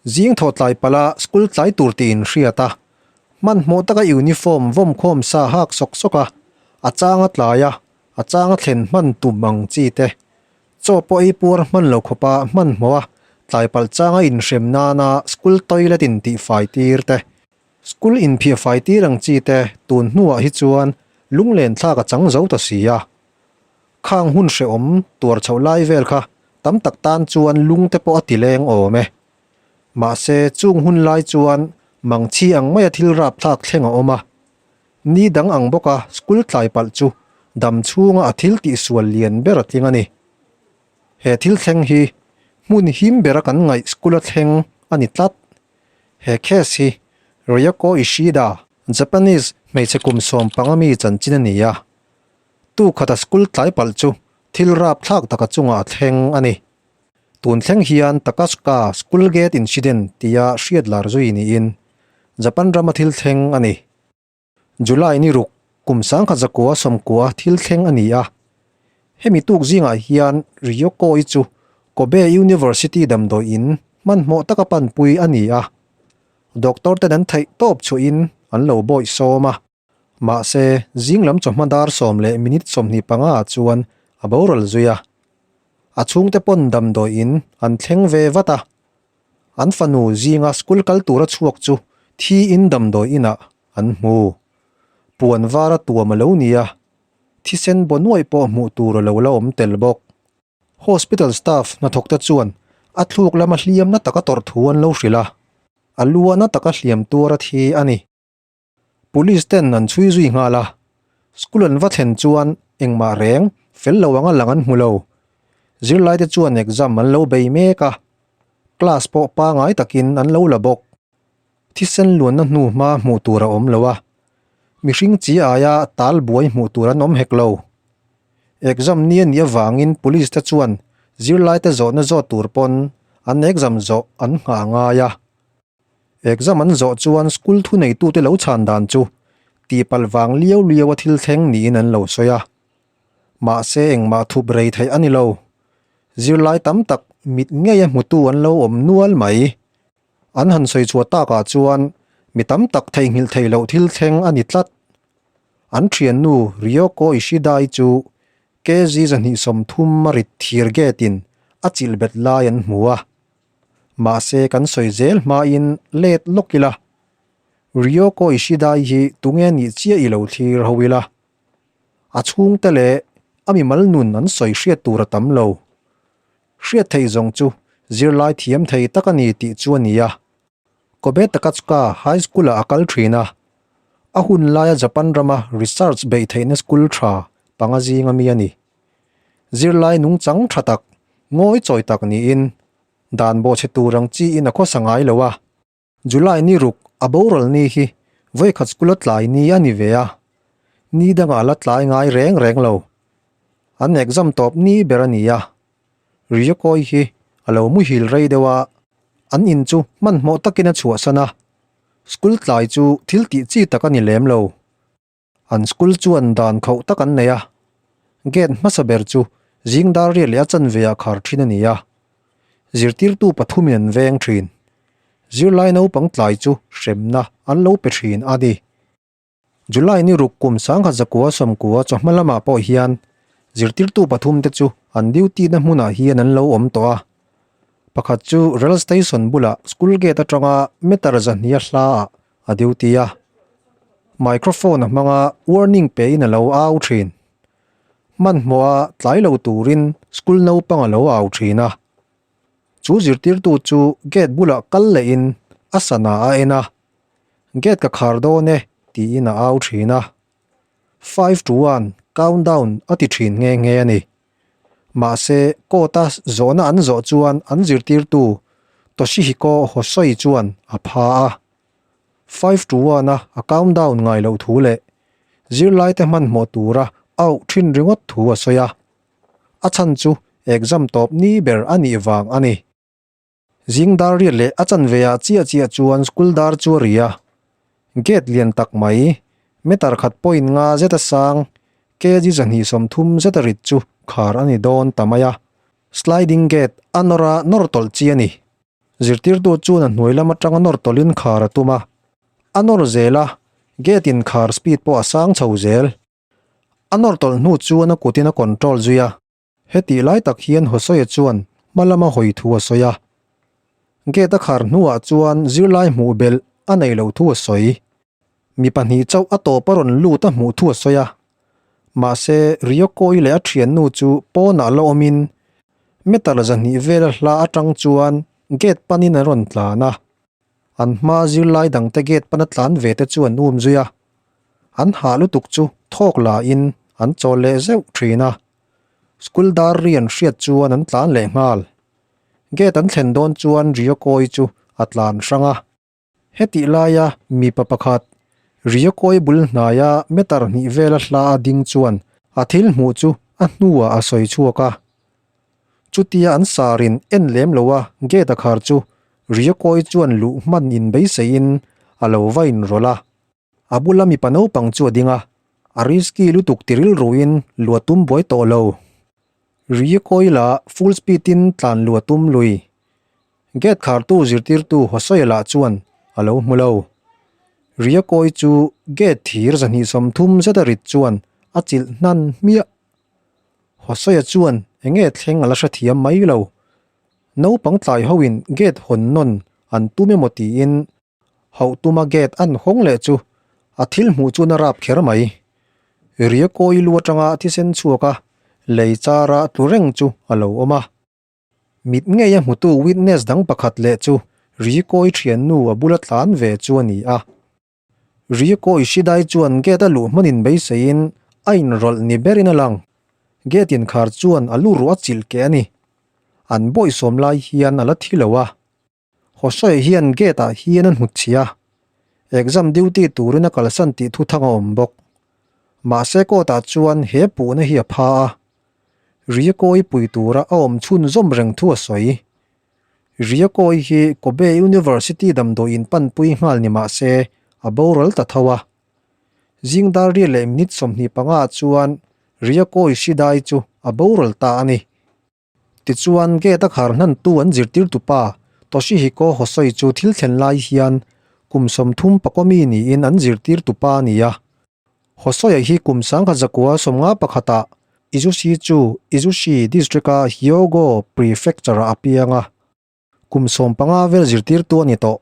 Zing thawh tlai palh a school tlai tur tih inhriat a, hmanhmawh taka uniform vawm khawm sa hak sawk sawk a, a chang a tlai a, a chang a thlen hman tum ang chi te. Chaw pawh ei puar hman lo khawpa hmanhmawh a, tlai palh changa inhrem nana school toilet in tihfai tir te. School inphiah fai tir ang chi te tun hnuah hi chuan lunglen thlak a chang zo ta si a. Khang hun hrehawm tuar chhoh lai vel kha tam tak tan chuan lung te pawh a ti leng awm e. Mahse chung hun lai chuan mangchhi ang maia thil rap thlak thleng a awm a. Ni dang ang bawka school tlai palh chu dam chhunga a thil tihsual lian ber a tling a ni. He thil thleng hi hmun him bera kan ngaih school a thleng a ni tlat. He case hi Ryoko Ishida, Japanese hmeichhe kum 15 mi chanchin a ni a. Tu khata school tlai palh chu thil rapthlak taka chungah a thleng a ni. Tun thleng hian Takatsuka School Gate Incident tia hriat lar zui niin Japan rama thil thleng a ni. July ni ruk kum 1990 thil thleng a ni a. Hemi tuk zingah hian Ryoko-i chu Kobe University damdawi in hmanhmawh taka panpui a ni a. Doctor ten an theih tawp chhuahin an lo bawih sawm a. Mahse, zing lam chawhma dar 10 minute 25 ah chuan a boral zui a. A chhungte pawn damdawi in an thleng ve vat a. An fanu zinga school kal tura chhuak chu thi in damdawi inah an hmu. Puan vara tuam a lo ni a, thisen baw nuaih pawh hmuh tur a lo la awm tel bawk. Hospital staff hnathawkte chuan a thluk lama hliam na taka tawrh thu an lo hrilh a, a lu a na taka hliam tuar a thi a ni. Police ten an chhui zui nghal a, school an va thlen chuan engmah reng fel lo anga lang an hmu lo. Zirlaite chuan exam an lo bei mek a, class pawh pangai takin an lo la bawk. Thisen luanna hnu hma hmuh tur a awm lo a, mihring chi aia tal buai hmuh tur an awm hek lo. Exam ni a nih avangin police te chuan zirlaite zawhna zawt tur pawn an exam zawh an nghah ngai a. Exam an zawh chuan school thuneitute lo chhan dan chu tihpalh vang liau liau a thil thleng niin an lo sawi a. Mahse engmah thup rei theih a ni lo. Zirlai tam tak mit ngei a hmutu an lo awm nual mai. An han sawi chhuah takah chuan mi tam tak theihnghilh theih loh thil thleng a ni tlat. An thiannu Ryoko Ishida-i chu kg 230 a rit thir gate-in a chilh bet lai an hmu a. Mahse kan sawi zel hmain let lawk ila, Ryoko Ishida-i hi tunge nih chiah i lo thlir ho ila. A chhungte leh a mimal nun an sawi hriat tur a tam lo. Hriat theih zawng chu zirlai thiam thei tak a ni tih chu a ni a. Kobe Takatsuka High School-ah a kal thin a, a hun laia Japan rama research beih theihna school tha panga zinga mi a ni. Zirlai nungchang tha tak, ngawi chawi tak niin dan bawhchhe tur ang chiin a khawsa ngai lo a. July ni ruk a boral ni hi vawikhat school a tlai ni a ni ve a, ni dangah la tlai ngai reng reng lo. An exam tawp ni ber a ni a, Ryokoi hi a lo muhil rei deuh a, an in chu hmanhmawh takin a chhuahsan a, school tlai chu thil tih chi tak a ni lem lo. An school chuan dan khauh tak an nei a, gate hmasa ber chu zing dar riat leh a chanve ah khar thin a ni a, zirtirtu pathumin an veng thin. Zirlai naupang tlai chu hremna an lo pe thin a ni. July ni ruk kum 1990 chawhma lamah pawh hian zirtirtu pathum te chu an duty na hmunah hian an lo awm tawh a, pakhat chu rail station bulah school gate atanga meter 200 a hlaah a duty a, microphone a hmang a warning pe in a lo au thin. Hmanhmawh a tlai lo turin school naupang a lo au thin a. Chu zirtirtu chu gate bulah kal leh in a sana a en a, Gate ka khar dawn e tiin a au thin a. 5 to 1 countdown a ti thin nghe nghe a ni. Mahse court a zawhna an zawh chuan an zirtirtu Toshihiko Hosoi chuan a pha a. 5 to 1 a a countdown ngai loh thu leh zirlaite hmanhmawh tura auh thin ringawt thu a sawi a. A chhan chu exam tawp ni ber a nih vang a ni. Zing dar riat leh a chanve ah chiah chiah chuan school dar chu a ri a. Gate lian tak mai, meter khat point nga zeta sang, kg 230 zeta rit chu khar a ni dawn ta mai a. Sliding gate a nawr a nawr tawlh chi a ni. Zirtirtu chuan a hnuai lam atanga nawr tawlhin khar a tum a. A nawr zel a, gate inkhar speed pawh a sang chho zel. A nawr tawlh hnu chuan a kutin a control zui a. Hetih lai tak hian Hosea chuan hma lama hawi thu a sawi a. Gate a khar hnuah chuan zirlai hmuh belh a neih loh thu a sawi. Mi pahnih chauh a tawp a rawn lut a hmuh thu a sawi a. Mahse, Ryoko-i leh a thiannu chu pawnah la awmin meter zahnih vela hla atang chuan gate panin an rawn tlan a. An hma zirlai dangte gate pana tlan ve te chu an um zui a. An hah lutuk chu thawk lain an chawl leh zeuh thin a. School dar ri an hriat chuan an tlan leh nghal. Gate an thlen dawn chuan Ryoko-i chu a tlan hrang a. Hetih laia mipa pakhat, Ryoko-i bul hnaia meter hnih vela hla a ding chuan a thil hmuh chu a hnuah a sawi chhuak a. Chutia an sarin en lem loa gate a khar chu Ryoko-i chuan luh hman inbeiseiin a lo va inrawlh a. A bula mipa naupang chu a ding a, a risky lutuk ti rilruin lua tum buai tawh lo. Ri kawi lah full speed in tlan lua tum lui. Gate khartu zirtirtu Hosea lah chuan a lo hmu lo. Ri kawi chu gate thir 230 zet a rit chuan a chilh hnan hmiah. Hosea chuan enge thleng a la hrethiam mai lo. Naupang tlai hoin gate hawn nawn an tum emaw tiin Hauh tuma gate an hawng leh chu a thil hmuh chuan a rap kher mai. Ria kawi lu atanga thisen chhuak a lei chara tlu reng chu a lo awm a. Mit ngei a hmutu witness dang pakhat leh chu Ri kawi thiannu a bula tlan ve chu a ni a. Ri kawi hridai chuan gate a luh hmanin beiseiin a inrawlh ni berin a lang. Gate inkhar chuan a lu ruah a chilh keh a ni. An bawihsawm lai hian a la thi lo a. Hosea hian gate ah hian a hnut chhia a, exam duty turin a kalsan tih thu thang a awm bawk. Mahse court ah chuan he puhna hi a pha a, Ryoko-i pui tura a awm chhunzawm reng thu a sawi. Ryoko-i hi Kobe University damdawi in panpui nghal ni mahse a boral ta tho a. Zing dar riat leh minute 25 ah chuan Ryoko-i hridai chu a boral ta a ni. Tichuan, gate a khar hnantu an zirtirtu pa Toshihiko Hosoi chu thil thlen lai hian kum 30 pakua mi niin an zirtirtu pa a ni a. Hosoi-a hi kum 1951 ah Izushi chu Izushi District-a Hyogo Prefecture-ah a piang a. Kum 15 vel zirtirtu a ni tawh.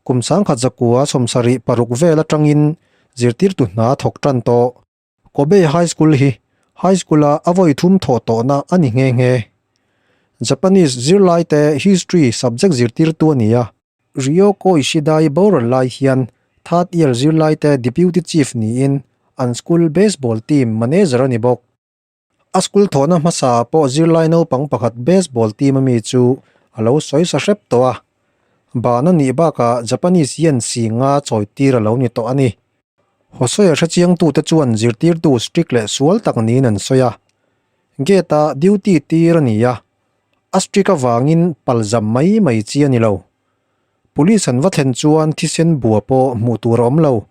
Kum 1976 vel atangin zirtirtu hna a thawk tan tawh. Kobe High School hi high school-a a vawi thum thawh tawhna a ni nghe nghe. Japanese zirlaite history subject zirtirtu a ni a. Ryoko Ishida-i boral lai hian third year zirlaite deputy chief niin an school baseball team manager a ni bawk. A school thawhna hmasa pawh zirlai naupang pakhat baseball team ami chu a lo sawi sa hrep tawh a. Ban a nih bakah Japanese yen si nga chawitir a lo ni tawh a ni. Hosea hrechiangtute chuan zirtirtu strict leh sual tak niin an sawi a. Gate-a duty tir a ni a, a strict avangin palzam mai mai chi a ni lo. Police an va thlen chuan thisen bua pawh hmuh tur a awm lo.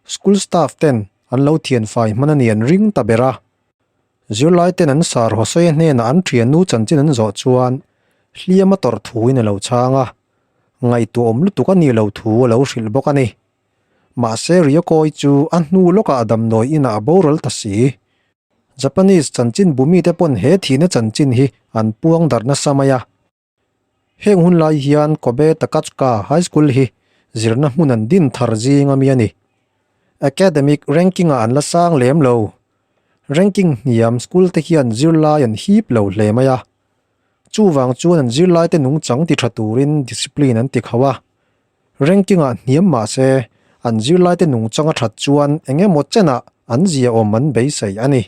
School staff ten an lo thianfai hman a ni an ring ta ber a. Zirlai ten an sar Hosea hnenah an thiannu chanchin an zawh chuan hliam a tawrh thuin a lo chhang a, ngaihtuahawm lutuk a nih loh thu a lo hrilh bawk a ni. Mahse Ryoko-i chu a hnu lawkah a damdawi inah a boral ta si. Japanese chanchin bumite pawn he thihna chanchin hi an puang darh nasa mai a. Heng hun lai hian Kobe Takatsuka High School hi zirna hmun an din thar zing ami a ni. Academic ranking-ah an la sang lem lo. Ranking hniam school te hian zirlai an hip lo hle mai a. Chuvang chuan an zirlaite nungchang ti tha turin discipline an ti khauh a. Ranking-ah hniam mah se, an zirlaite nungchang a that chuan eng emaw chenah an ziaawm an beisei a ni.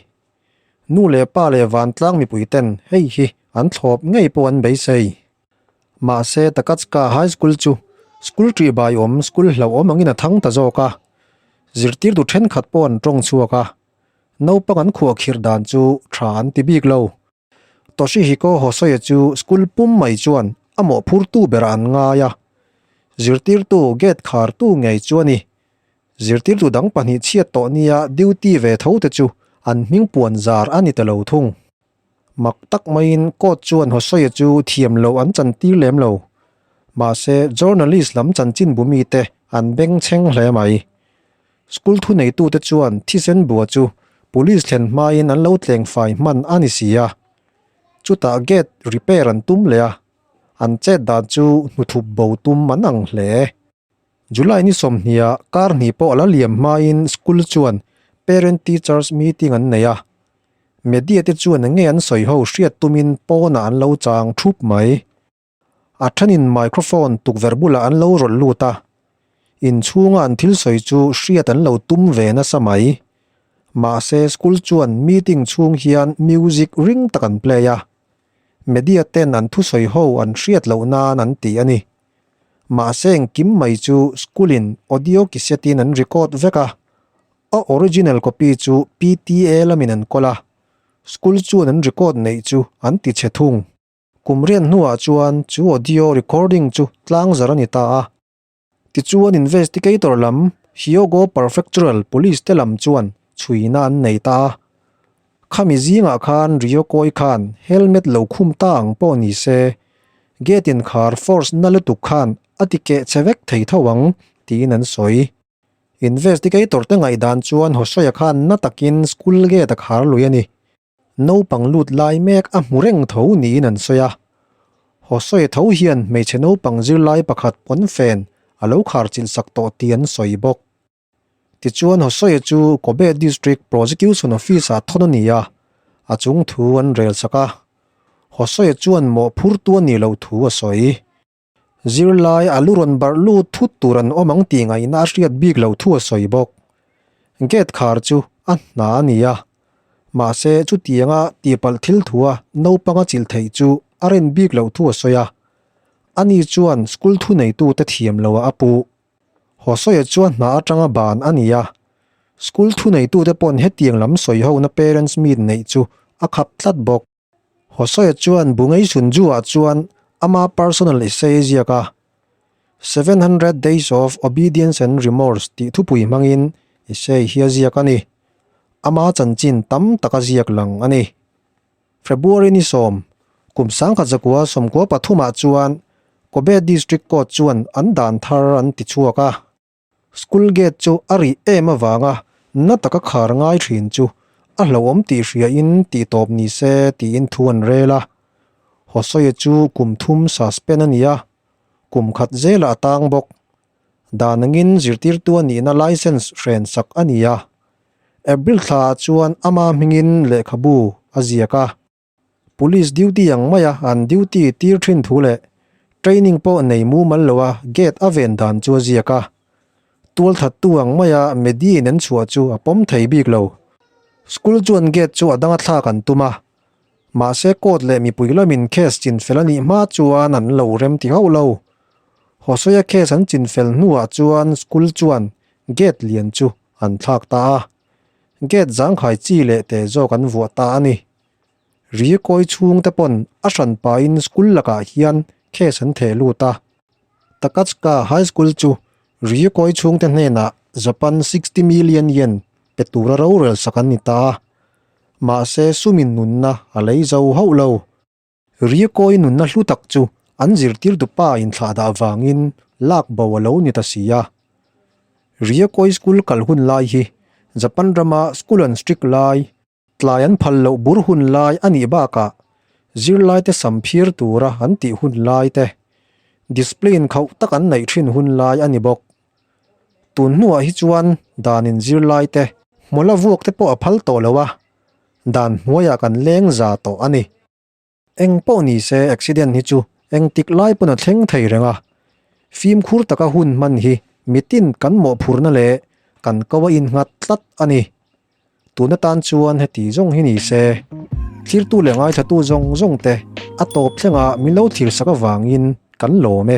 Nu leh pa leh vantlang mipui ten hei hi an thlawp ngei pawh an beisei. Mahse, Takatsuka High School chu school ṭihbai awm school hlauhawm angin a thang ta zawk a. Zirtirtu thenkhat pawh an tawng chhuak a, naupang an khuahkhirh dan chu tha an ti bik lo. Toshihiko Hosoi chu school pum mai chuan a mawhphurtu berah an ngai a, zirtirtu gate khartu ngei chu a ni. Zirtirtu dang pahnih chhiat tawh nia duty ve tho te chu an hming puan zar a ni ta lo thung. Mak tak maiin court chuan Hosoi chu thiam loh an chantir lem lo. Mahse, journalist lam chanchinbu mite an bengchheng hle mai. School thuneitute chuan thisen bua chu police thlen hmain an lo tleng fai hman a ni si a. Chutah gate repair an tum leh a, an chet dan chu hnuthup bo tum an ang hle. July ni sawmhniah kar hnih pawh a la liam hmain school chuan parent teachers meeting an nei a, media te chuan eng nge an sawi ho hriat tumin pawnah an lo chang thup mai. A thenin microphone tukverh bulah an lo rawlh lut a, inchhunga an thil sawi chu hriat an lo tum ve nasa mai. Mahse school chuan meeting chhung hian music ring tak an play a, media ten an thusawi ho an hriat loh nan an ti a ni. Mahse engkim mai chu school in audio cassette in an record vek a, a original copy chu PTA lamin an kawl a, school chuan an record neih chu an ti chhe thung. Kum rian hnuah chuan chu audio recording chu tlang zar a ni ta a. Tichuan investigator lam Hyogo Prefectural Police te lam chuan chhuina an nei ta a. Khami zingah khan Ryokoi khan helmet lo khum ta ang pawh ni se, gate inkhar force na lutuk khan a ti keh che vek thei tho ang tiin an sawi. Investigator te ngaihdan chuan Hosea khan na takin school gate a khar lui a ni. Naupang lut lai mek a hmu reng tho niin an sawi a. Hosea tho hian hmeichhe naupang zirlai pakhat pawnfen a lo khar chilh sak tawh tih an sawi bawk. Tichuan Hosea chu Kobe District Prosecution Office-ah thawn a ni a, a chung thu an rel sak a. Hosea chuan mawhphurtu a nih loh thu a sawi. Zirlai a lu rawn barh lut thut tur an awm ang tih ngaihna a hriat bik loh thu a sawi bawk. Gate khar chu a hna a ni a, mahse chutianga tihpalh thil thua naupanga chilh theih chu a rin bik loh thu a sawi a. Ani chuan school thuneitute thiam loah a puh. Hosea chuan hna atanga ban a ni a, school thuneitute paw'n hetiang lam sawi hona parents meet neih chu a khap tlat bawk. Hosea chuan Bungei Sunju-ah chuan ama personal essay a ziak a, 700 Days of Obedience and Remorse tih thupui hmangin essay hi a ziak a ni. Ama chanchin tam tak a ziak lang a ni. February ni 10, kum 1993 ah chuan Kobe District Court chuan an dan thar an ti chhuak a. School gate chu a rih em avanga na taka khar ngai thin chu a hlauhawm tih hriain tih tawp ni se tiin thu an rel a. Hosea chu kum thum suspend a ni a, kum khat zelah a tang bawk. Dan angin zirtirtu a nihna license hren sak a ni a. April thlaah chuan ama hmingin lehkhabu a ziak a. Police duty ang maia an duty tir thin thu leh training pawh nei mumal loa gate a ven dan chu a ziak a. Tualthattu ang maia Medine an chhuah chu a pawm thei bik lo. School chuan gate chu a danga thlak an tum a. Mahse court leh mipui lamin case chinfel a nih hma chuan an lo rem ti hauh lo. Hosea case an chinfel hnuah chuan school chuan gate lian chu an thlak ta a, gate zangkhai chi leh teh zawk an vuah ta a ni. Ri kawi chhung te pawn a hran pahin school lakah hian case an theh lut a. Takatsuka High School chu ri kawi chhung te hnenah Japan 60 million yen pe tura rorel sak an ni ta a, mahse sumin nunna a lei zo hauh lo. Riakawi nunna hlu tak chu an zirtirtu pa inthlah dah vangin lak bo a lo ni ta si a. Riakawi school kal hun lai hi Japan rama school an strict lai, tlai an phal loh bur hun lai a nih bakah zirlaite sam phir tura an tih hun lai te, discipline khauh tak an neih thin hun lai a ni bawk. Tun hnuah hi chuan danin zirlaite hmawlh a vuak te pawh a phal tawh lo a, dan hnuaiah kan leng za tawh a ni. Eng pawh ni se accident hi chu engtik lai pawn a thleng thei reng a, fimkhur taka hun hman hi mitin kan mawhphurna leh kan ko a innghat tlat a ni. Tun atan chuan heti zawng hi ni se, thirtu leh ngaithlatu zawng zawng te a tawp thlengah min lo thirsak avangin kan lawm e.